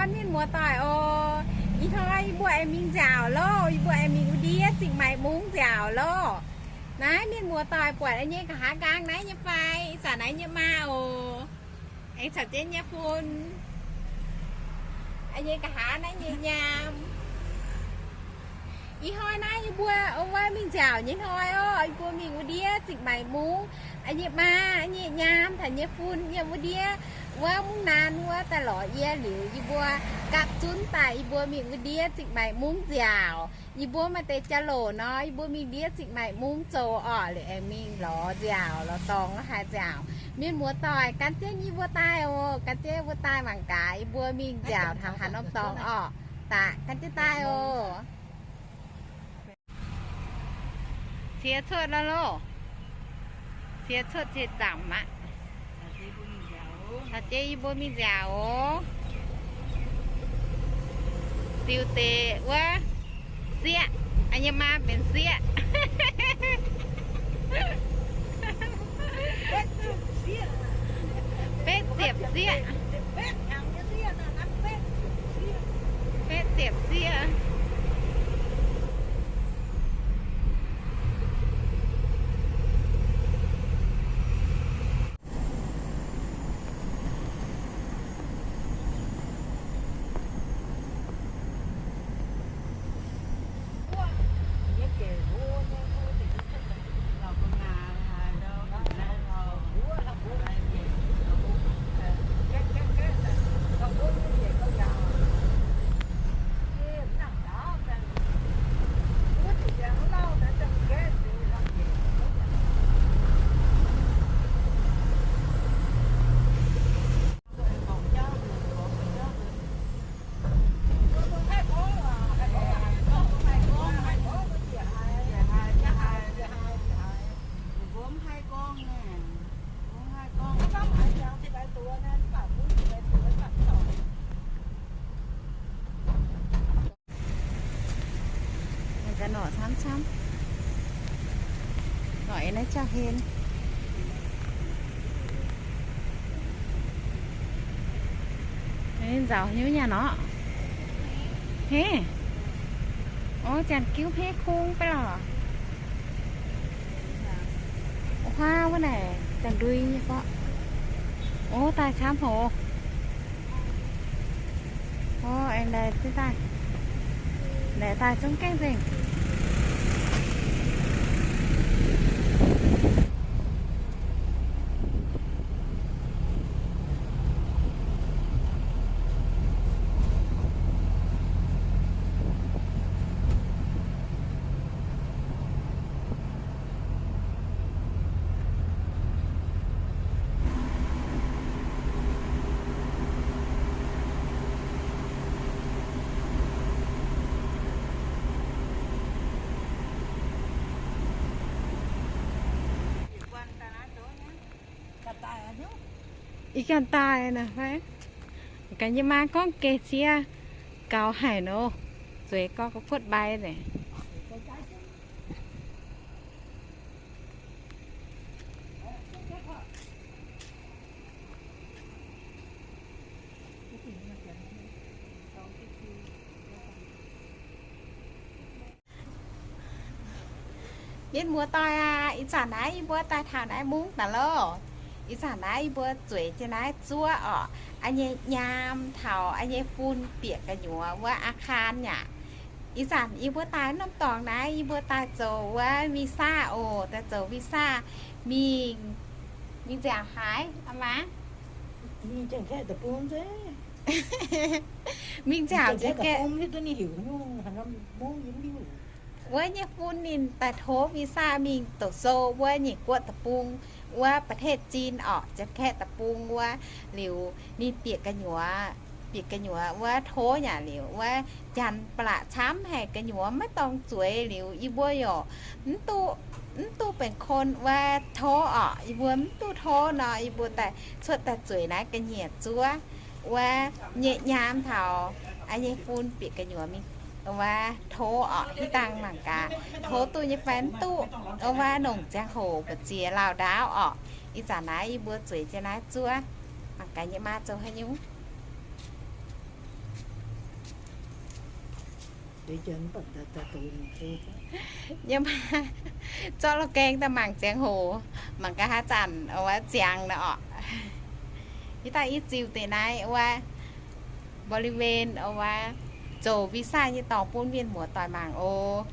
Mienh muoz-doic oc, ih hnoi yie mbuo aengx mingh nziaauc loh. Yie mbuo aengx mingh wuov ndiev Zingh Maengc Mungv nziaauc loh. Naaiv mienh muoz-doic buatc yie nyei nqa'haav nqaang naaiv nyei fai? Ih zanc naaiv nyei maa oc. Aengx caux jienv nyei fun. Yie nyei nqa'haav naaiv nyei nyaam. Ih hnoi naaiv yie mbuo wuov mingh nziaauc nyei hnoi oc. Yie mbuo mingh wuov ndiev Zingh Maengc Mungv. Yie nyei maa, yie nyei nyaam caux nyei fun yiem wuov ndiev wuov mungv naanv wuov daaih lorz yie liuz, yie mbuo gapv zunv daaih yie mbuo mingh wuov ndiev Zingh Maengc Mungv nziaauc. Yie mbuo maaih deix jauv-louc nor, yie mbuo mingh ndiev Zingh Maengc Mungv zoux orqc, liuz aengx mingh lorz nziaauc, lorz dorngx wuov haaix nziaauc. Mienh muoz-doic, gan jienv yie mbuo daaih oc. Gan jienv mbuo daaih mangc gaax yie mbuo mingh nziaauc taux haaix norm dorngx orqc. Daaih gan jienv daaih oc. Cie cuotv loh loh. Cie cuotv cie zamc aqv. Taux jiex yie mbuo mingh nziaauc oc. Ziux deix wuov sieqv, yie nyei maa benx sieqv. Betv ziepc sieqv. Betv ziepc sieqv. Ga'norqc camv camv. Norqc yiem naaiv jauv-hlen. Nzauz hnyouv nyaah norqc. Heh. Ov, janx-giuv hmeiv kungx baav lorqc. Huaav wuov naaic janx-ndui nyei gorqv. Ov, daaih camv hoc. Ov, aengx laih daaih. Laih daaih zungv gaengh nzengc. Ih ganh daaih naaic fai? Gaax nyei maa gorngv geh cie gaux haic nor, zueiz gorngv ga'kuotv mbai naaic. Mienh muoz-doic aac, ih zanc naaiv yie mbuo daaih taux naaiv mungv daaih loh. Ih zanc naaiv yie mbuo zueiz jienv naaiv zuov orqc, yie nyei nyaam taux yie nyei fun bieqc gu'nyuoz wuov อาคาร yaac. Ih zanc yie mbuo daaih norm dorngx naaiv, yie mbuo daaih zoux wuov วีซ่า oc, daaih zoux วีซ่า mingh, mingh nziaauc haaix, aa maa? Mingh nziaauc, mingh nziaauc, mv hiuv duqv ninh heuc nyungc, wuov nyei fun ninh daaih tov วีซ่า mingh doqc sou wuov nyeic guoqv deic-bung, wuov ประเทศจีน orqc, Janx-Kaeqv deic-bung wuov. Liuz ninh bieqc gu'nyuoz, bieqc gu'nyuoz wuov tov yaac liuz wuov janx ba'laqc camv haic, gu'nyuoz maiv dorngx zueiz liuz yie mbuo yaac mv duqv, mv duqv benx คน wuov tov orqc, yie mbuo mv duqv tov nor, yie mbuo daaih cuotv daaih zueiz naaiv ga'nyiec zuov wuov nyei nyaam taux yie nyei fun bieqc gu'nyuoz mingh wuov tov orqc, hitv dangh mangc gaax, tov duqv nyei fai mv duqv, wuov nongc ziangh hoc mbu'ziex lauh ndaauv orqc. Ih zanc naaiv yie mbuo zueiz jienv naaiv zuov, mangc gaax nyei maa zoux haaix nyungc. Yiem zorqv loz-gaeng daaih mangc ziangh hoc, mangc gaax haaix zanc wuov ziangx nor orqc. Yie daaih i ziux deix naaiv wuov บริเวณ wuov zoux visa nyei dorngx bun mienh muoz-doic mangc oc.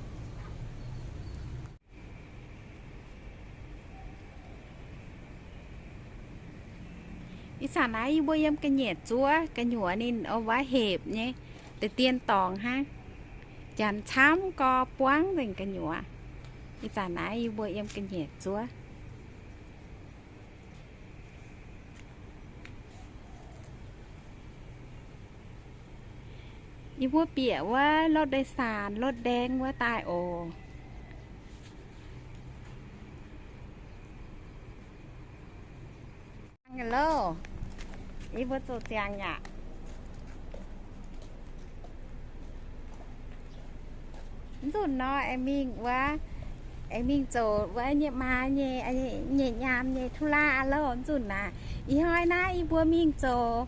Ih zanc naaiv yie mbuo yiem ga'nyiec zuov gu'nyuoz ninh wuov hepc nyei, deix dien dorngx hnangv. Janx camv gorx buangv nzengc gu'nyuoz. Ih zanc naaiv yie mbuo yiem ga'nyiec zuov. Yie mbuo bieqc wuov รถโดยสาร รถแดง wuov daaih oc. Hello, yie mbuo zoux ziangx yaac nzunc nor aengx mingh wuov, aengx mingh zoux wuov nyei maa nyei, nyei nyaam nyei ธุระ aqv loh. Nzunc naaiv ih hnoi naaiv yie mbuo mingh zoux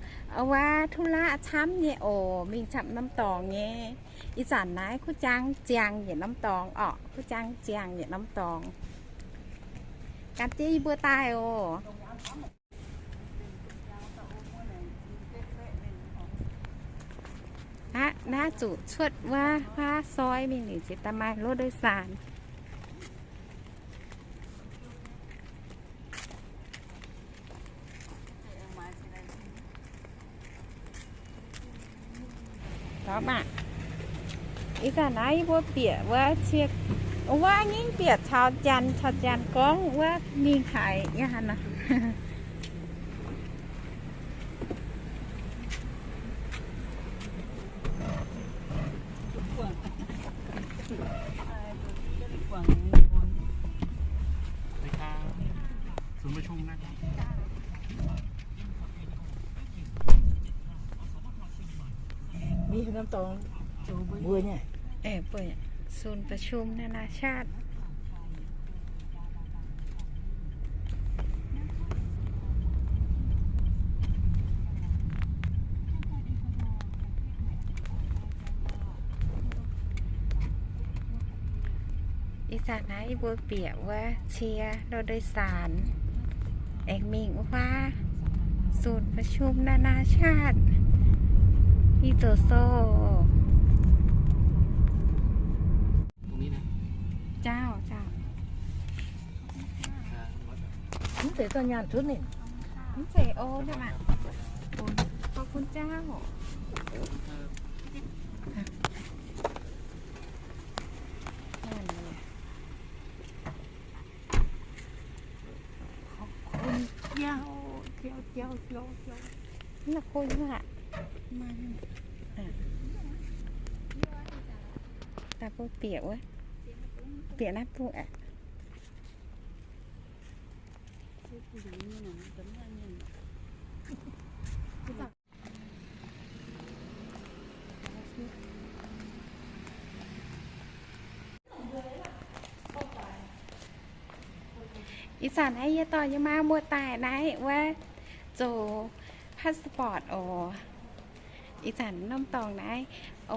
wuov ธุระ camv nyei oc, mingh camv norm dorngx nyei. Ih zanc naaiv kuv jang ziangx yietc norm dorngx orqc, kuv jang ziangx yietc norm dorngx. Gan jienv yie mbuo daaih oc. Aqv, naaiv zuqc cuotv wuov huaav soi mingh liuz ziouc daaih maaih รถโดยสาร. Ih zanc naaiv yie mbuo bieqc wuov cie, wuov nyingv bieqc caux janx, caux janx gorngv wuov mingh haaix yaac nor. Mbuo nyei, ศูนย์ประชุมนานาชาติ Ih zanc naaiv yie mbuo bieqc wuov cie รถโดยสาร aengx mingh wuov huaav ศูนย์ประชุมนานาชาติ Universal. Jauv, jauv. Mv zeiz zorqv nyaanh zunv ninh. Mv zeiz oc, mv baac ขอบคุณเจ้า. Naaiv khôi họa. Daaih bun bieqc wuov. Bieqc naaiv bun aqv. Ih zanc naaiv yie dorh yie maa mbuo daaih naaiv wuov zoux passport oc. Ih zanc norm dorngx naaiv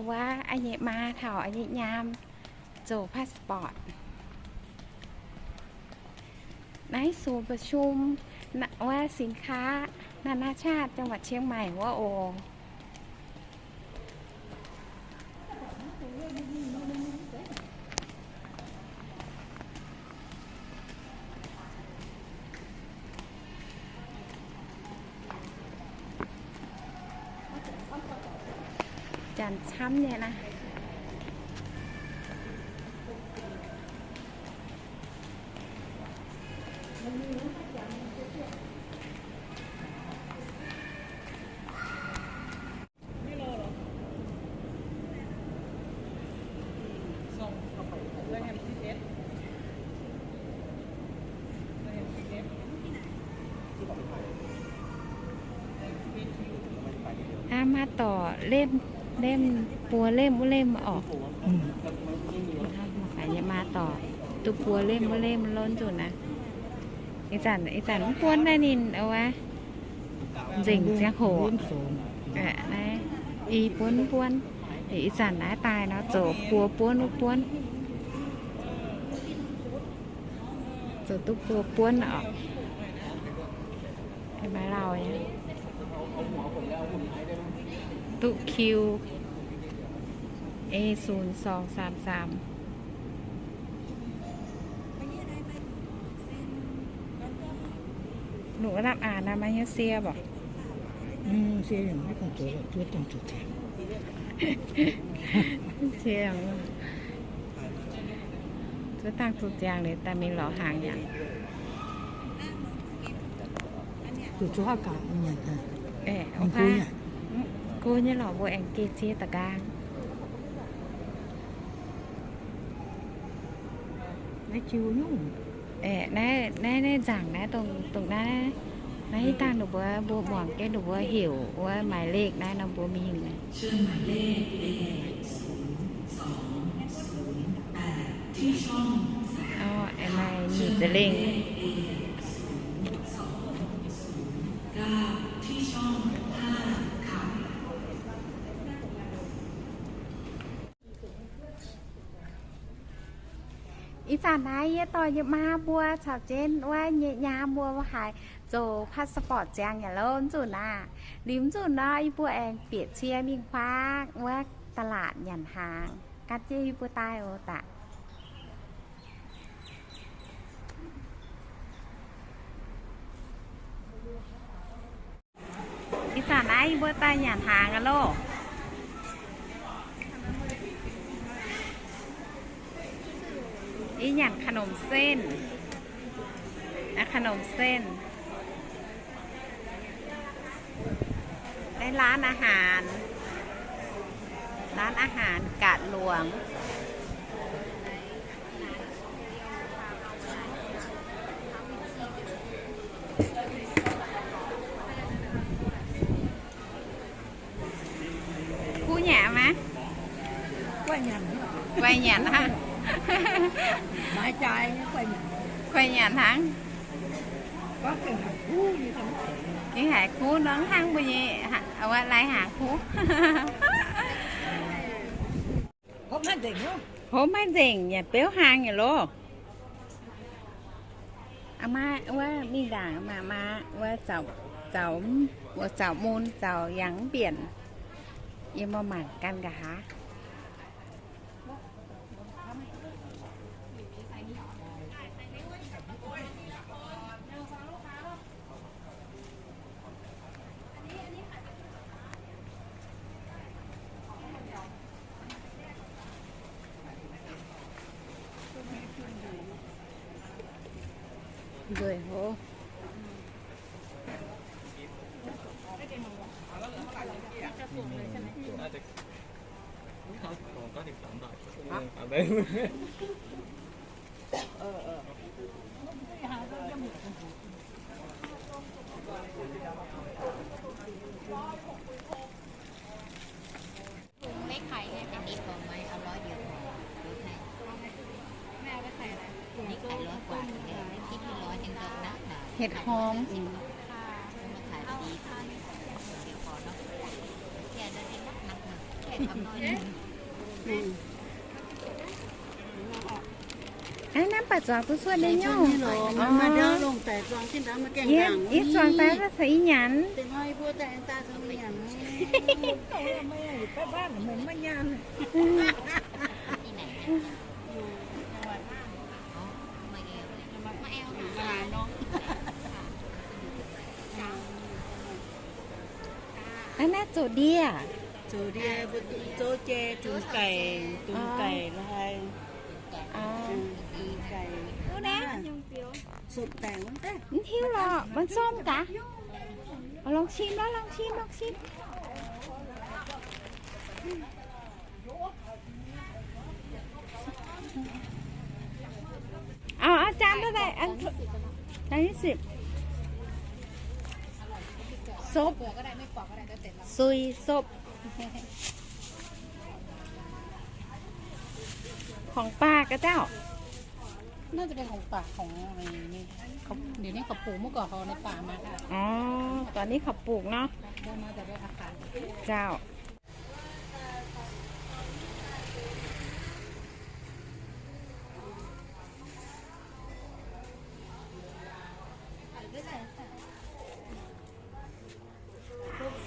wuov a'nyeic maa taux a'nyeic nyaam zoux passport. Naaiv ศูนย์ประชุม wuov สินค้านานาชาติ จังหวัดเชียงใหม่ wuov oc. Janx camv nyei naaiv. Aa, maaih dorc lemh, lemh buo lemh wuov lemh orqc. Aa, maaih dorc duqv buo lemh wuov lemh lorqc nzunc naaiv. Ih zanc, ih zanc mv buonv naaiv ninh wuov nzengc ziangh hoc. Naaiv i buonv mv buonv. Ih zanc naaiv daaih nor zoux buo buonv wuov buonv, zoux duqv buo buonv oc. Maiv lauh nyei. Duqv Q A ศูนย์สองสามสาม. Nungh lamh aanx naaiv maaih hnyouv sie mv baac? Sie, zuov dangh zuqc ziangx liuz daaih mingh lorz hnaangx yaac. Go nyei lorqc, mbuo aengx geh cie da'nqaang. Naaiv, naaiv, naaiv nzaangc naaiv, dongh naaiv, naaiv hitv dangh ninh mbuo, mbuo muangx jienv ninh mbuo heuc wuov หมายเลข naaiv nor mbuo mingh. Aengx maaih nyic za'lengh. Ih zanc naaiv yie dorh yie maa mbuo caux jienv wuov nyei nyaam mbuo haiz zoux passport ziangx yaac lov nzunc aqv. Liuz nzunc nor yie mbuo aengx bieqc cie mingh huaav wuov ตลาด nyanc hnaangx gan jienv yie mbuo daaih oc daaih. Ih zanc naaiv yie mbuo daaih nyanc hnaangx aqv loh. Yie nyanc ขนมเส้น ขนมเส้น ในร้านอาหาร ร้านอาหารกาดหลวง Kuv nyanc maiv? Kuv nyanc hnangv. Kuv nyanc hnangv. Ninh haiz kuv nor hnangv mbuo nyei, lai hnaangx kuv. Hopv maiv nzengc, nyanc beuv hnaangx nyei loh. Aa maa, wuov mingh ndaangc maa, maa, wuov zaux, wuov zaux mun, zaux yangh mv mbienc. Yie mbuo mangc ganh nqa'haav. Nzueic hov. Hetc horngh. Aa, naaiv mv baac zuangx duqv cuotv nyei nyungc. Yie zuangx daaih mv caux yie nyanc. Aa, naaiv zoux ndie. Zoux ndie, mbuo zoux jai, zunc gaic, zunc gaic la'haaix. Mv hiuv lorqc, maiv zorqv gaax. Longc cim lorqc, longc cim, longc cim. Auv, auv, jang duqv daaih, jang nyei sipc. Sopv, sui sopv. Khongx baac gaax dauh. น่าจะเป็นของป่าของอะไรนี่ เขา เดี๋ยวนี้เขาปลูก เมื่อก่อนเขาเอาในป่ามาค่ะ อ๋อ ตอนนี้เขาปลูกเนาะ ได้มาจากอาคาร เจ้า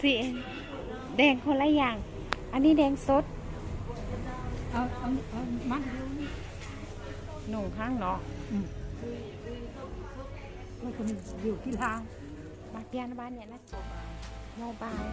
สิ แดงคนละอย่าง อันนี้แดงสด Nungh hnangv nor. Mv baac mobile.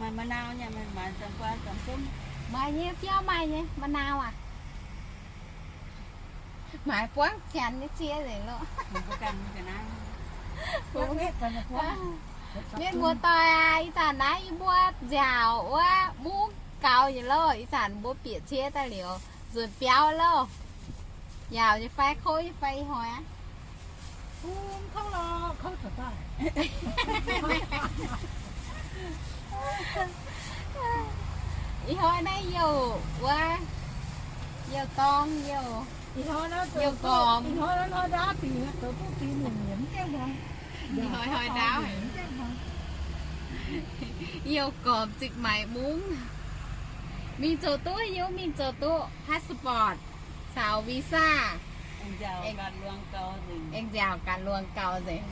Maaih มะนาว nyei, maaih, maaih แตงกวา กับส้ม. Maaih nyei, biauv maaih nyei, มะนาว aac. Maaih buangv janx nyei cie nzengc loh. Mienh muoz-doic aac, ih zanc naaiv yie mbuo nziaauc wuov mungv gaux nyei loh. Ih zanc mbuo bieqc cie daaih liuz, nzuonx biauv loh. Nziaauc nyei fai kouv nyei fai ih hnoi aqv? Ih hnoi naaiv youh wuov, youh dorng, youh, youh gormx. Ih hnoi hnoi ndaauv, youh gormx zinh maaiz mungv. Mingh zoux duqv, youh mingh zoux duqv passport caux visa. Aengx nziaauc ganh luangx gaux nzengc.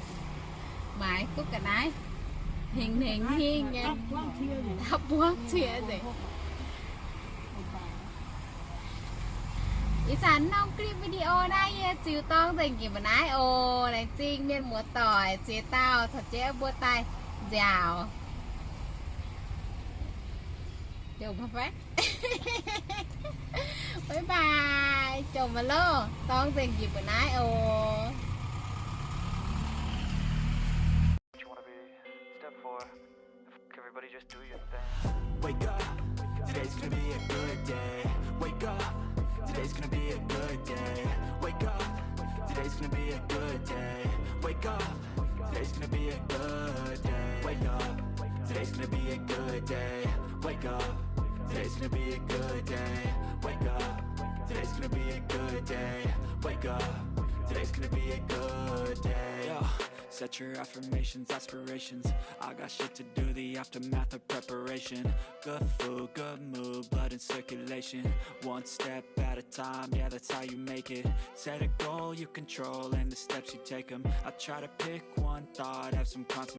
Maaiz duqv ga'naaiv, hnengx hnengx hingh nyei, dapv buangv cie nzengc. Ih zanc norm clip video naaiv yie ziux dorng nzengc njiec mbuo naaiv oc. Laengz zingh mienh muoz-doic ziex dauh caux jienv mbuo daaih nziaauc. Bye bye, jomc maiv loh, dorng nzengc njiec mbuo naaiv oc. Wake up, today's gonna be a good day. Wake up, today's gonna be a good day. Wake up, today's gonna be a good day. Wake up, today's gonna be a good day. Wake up, today's gonna be a good day. Wake up, today's gonna be a good day. Wake up, today's gonna be a good day. Wake up, today's gonna be a good day. Yo, set your affirmations, aspirations. I got shit to do, the aftermath of preparation. Good food, good mood, blood in circulation. One step at a time, yeah, that's how you make it. Set a goal you control and the steps you take 'em. I try to pick one thought, have some concentration.